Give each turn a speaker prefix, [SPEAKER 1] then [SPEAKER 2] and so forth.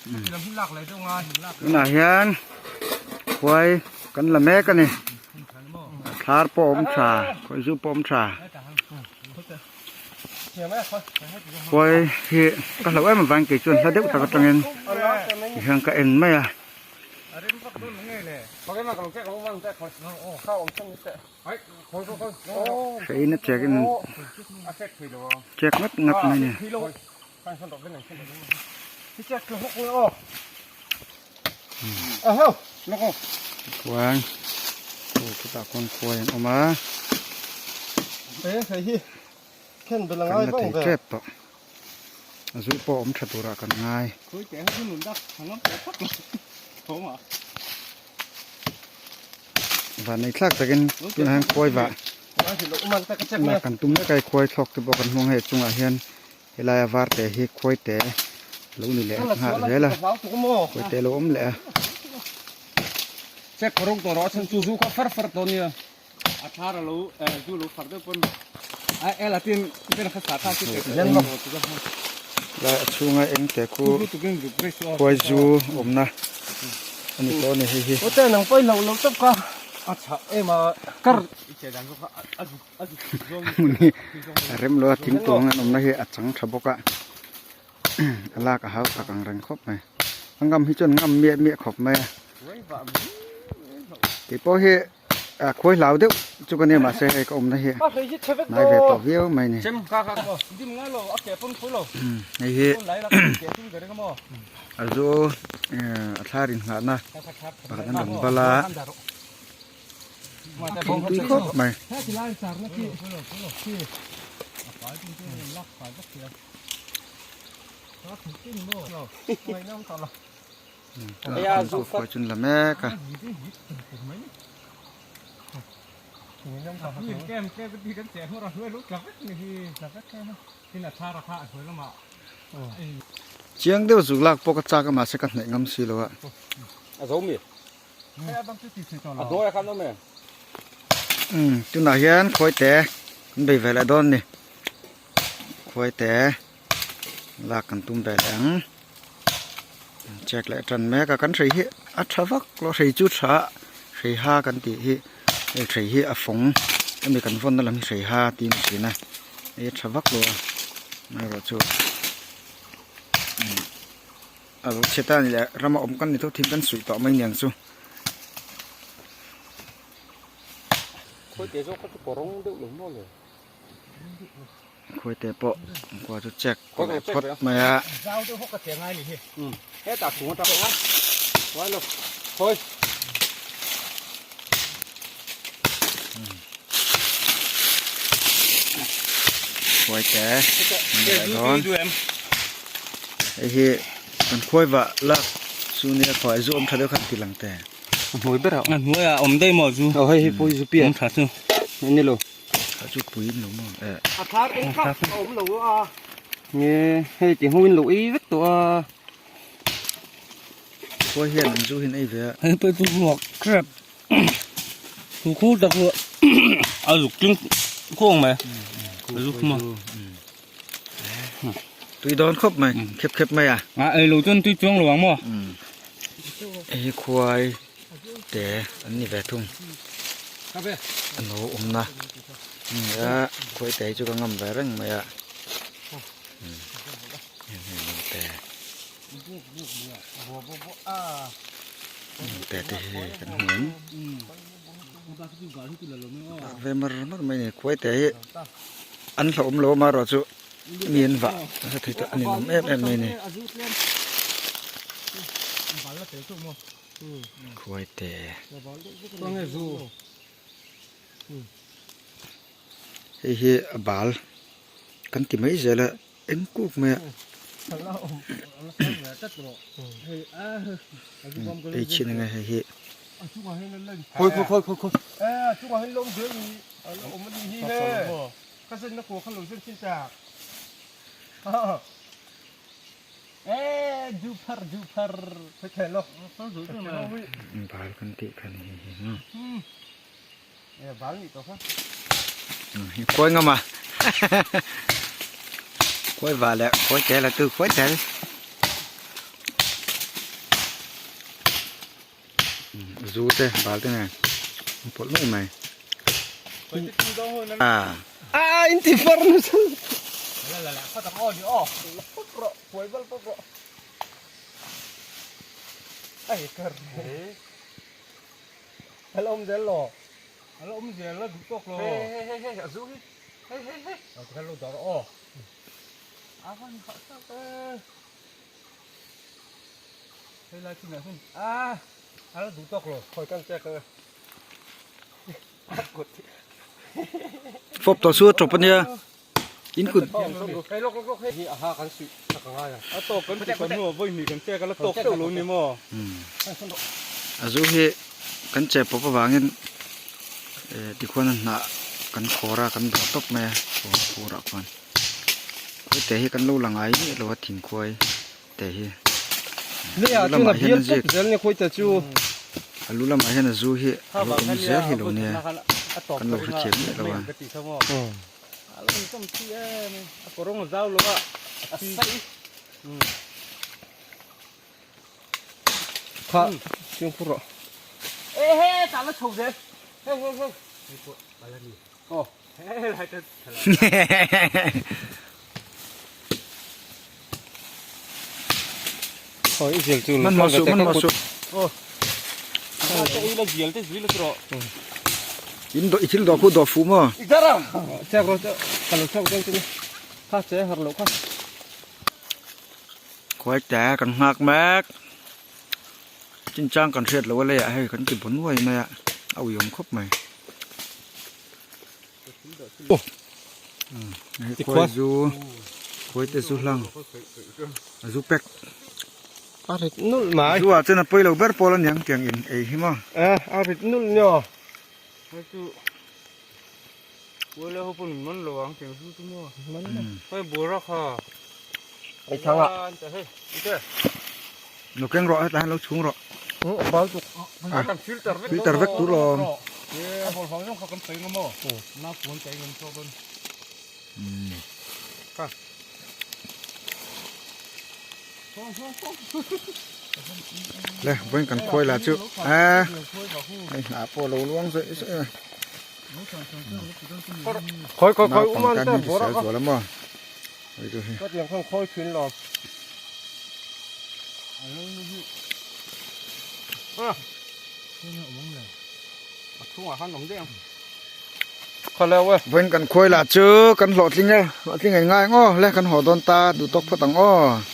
[SPEAKER 1] Tunah hian khuai kan la mek a ni thar pawh a awm tha khawi zu pawh a awm tha khuai hi ka hlauh em avangin kei chuan hla deuh tak atangin tihian ka en mai a. Hrein a chek in chek ngat ngat mai a ni. Khuai aw chutah khuan khuai an awm a kan la thei tep tawh a zu pawh awm tha turah kan ngai. Van nei thlak takin tunah hian khuai vah lak kan tum mek a hei khuai thlawk te pawh kan hmang a hei chungah hian helai a var te hi khuai te lo ni leh nghal zel a khuai te lo awm leh a. Lai a chhunga eng te khu khuai zu awmna a ni tawh a ni hei hi. Hmun hi a rem lo a thingtuang an awmna hi a chang tha bawk a a lak a hau tak ang reng khawp mai a ngam hi chuan ngam miah miah khawp mai a keipawh hi. A khuai hlau deuh chu ka nia mahse hei ka awmna hi hnai ve tawh viau mai ni. Hei hi a zu a thlar inngahna pakhat an rawn bal a thingpui khawp mai. Khuai chu an la mek a. Chiang deuh zuk lak pawh ka chak a mahse ka hnaih ngam si lo a. Tunah hian khuai te an bei ve leh dawn a ni. Khuai te. Lak kan tum ve leh ang check leh tan mek a kan hrei hi a tha vak lo hrei chu tha hrei ha kan tih hi hei hrei hi a fawng hemi kan vawn na lam hi hrei ha tih a ni thin a hei a tha vak lo a amaherawh chu a lo chhe ta a ni leh rama awm kan ni tho thim kan suih tawh mai niang chu. Khuai te pawh khua chu check leh phawt mai a. Khuai te leh dawn hei hi kan khuai vah lak chu nia khuai zu awm tha deuh khan ti lang teh.
[SPEAKER 2] A hnuai berah a hnuaiah awm daih maw zu aw hei hei pawh hi zu pian awm tha chu ni lo.
[SPEAKER 1] A chu pui in lo maw eh.
[SPEAKER 2] A thar eng kha a awm lo a. Nge hei ti hung in lo ei vek tawh a.
[SPEAKER 1] Khuai hian an zu hian ei ve a.
[SPEAKER 2] Hei pawh chu ruak crap khu khu tak chu a zuk tling khawng mai a zu khum a.
[SPEAKER 1] Tui dawn khawp mai khep khep mai a.
[SPEAKER 2] A ei lo chuan tui chuang lo ang maw.
[SPEAKER 1] Hei khuai te an ni ve thung a no awmna a khuai te hi chu ka ngam ve reng mai a te te hi kan hmu ang ve mar mar mai a ni khuai te hi an hlauhawm lo amaherawh chu mi an vah nasa thei tawh a ni awm em em mai a ni. Khuai te hei hi a bal kan ti mai zel a eng kuk mai a ei chhin ang e hei hi. Bal kan tih kha ni hei hi maw khuai ngam a khuai vah leh khuai tel a tu khuai tel. Zu te bal te nen an pawlh nuai mai. Ah.
[SPEAKER 2] Ah in ti far na chu.
[SPEAKER 1] Fawp tawh chu a tawp ania in kut a zu hi kan che pawp avangin eh tikhuan a hnah kan khawr a kan dawh tawp mai a fur ah khuan khuai te hi kan lo la ngai miah lo a thingkhuai. te hi
[SPEAKER 2] a lu lamah hian a zik
[SPEAKER 1] a lu lamah hian a zu hi a lo awm zel hi lo nia kan lo hrethiam miah lo a. Man maw suh man maw suh in i thil dawh khu dawh fuh maw khuai te kan nghak mek chinchang kan hriat loh a leiah hei kan ti bawn uai mai a a uiawm khawp mai. Khuai zu khuai te zu hlang a zu pack
[SPEAKER 2] a rit nulh mai
[SPEAKER 1] zu ah chuan a pawi lo ber pawl aniang tiang in ei hi maw
[SPEAKER 2] a a rit nulh nio
[SPEAKER 3] hei chu khuai ho pawn man lo ang tiang zu chu maw hei bura kha
[SPEAKER 2] ei thang a
[SPEAKER 3] hei ite
[SPEAKER 1] lo keng rawh hetlai hian lo chhung rawh
[SPEAKER 2] bal tuk
[SPEAKER 3] kan filter vek
[SPEAKER 1] filter vek tur lawm
[SPEAKER 3] a bawlhhlawh zawng kha kan sawi ngam aw na puan ka engem chawk dawn kha
[SPEAKER 1] le vawiin kan khawi lah chu a hei hnah pawh a lo luang zawih zawih a
[SPEAKER 2] khawi khawi khawi
[SPEAKER 1] naupang tan hian hrisel zual a maw hei chu hi
[SPEAKER 2] ka tiang khan khawi thin lo
[SPEAKER 1] Vawiin kan khuai lah chu kan hlawhtling e, hlawhtling en ngai ang aw le kan haw dawn ta duh tawk phawt ang aw.